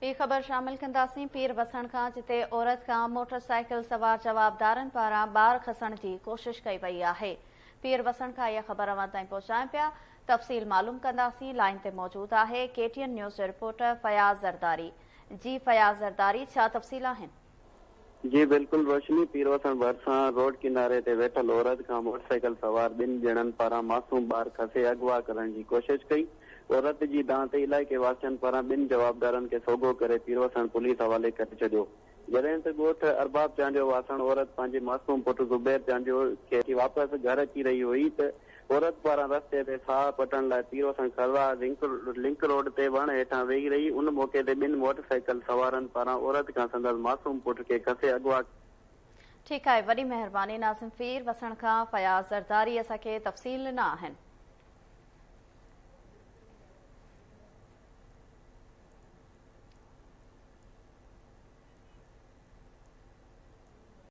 ٻي خبر شامل ڪنداسين پير وسڻ کان جتي عورت کان موٽر سائيڪل سوار جوابدارن پاران ٻار کسڻ جي ڪوشش ڪئي وئي آهي. پير وسڻ کان اها خبر اوهان تائين پهچايون پيا. تفصيل معلوم ڪنداسين لائين تي موجود آهي ڪي ٽي اين نيوز جو رپورٽر فياض زرداري. جي فياض زرداري ڇا تفصيل آهن؟ جي بلڪل روشني پيروسڻ ڀرسان روڊ ڪناري تي ويٺل عورت کان موٽرسائيڪل سوار ٻن ڄڻن پاران معصوم ٻار کسي اغوا ڪرڻ جي ڪوشش ڪئي، عورت جي دانهن تي علائقي واسين پاران ٻن جوابدارن کي سوگهو ڪري پيروسڻ پوليس حوالي ڪري ڇڏيو، جڏهن ته ڳوٺ ارباب چانڊيو واسڻ عورت پنهنجي معصوم پٽ زبير چانڊيو کي وٺي واپس گهر اچي رهي هئي ته عورت پاران رستي تي ساهه پٽڻ لاء پيروسڻ خرواهه لنڪ روڊ تي وڻ هيٺان ويهي رهي، ان موقعي تي ٻن موٽر سائيڪل سوارن پاران عورت کان سندس معصوم پٽ کي کسي اغوا. ٺيڪ آهي وڏي مهرباني ناظم پير وسڻ کان فياض زرداري اسان کي تفصيل ڏنا آهن.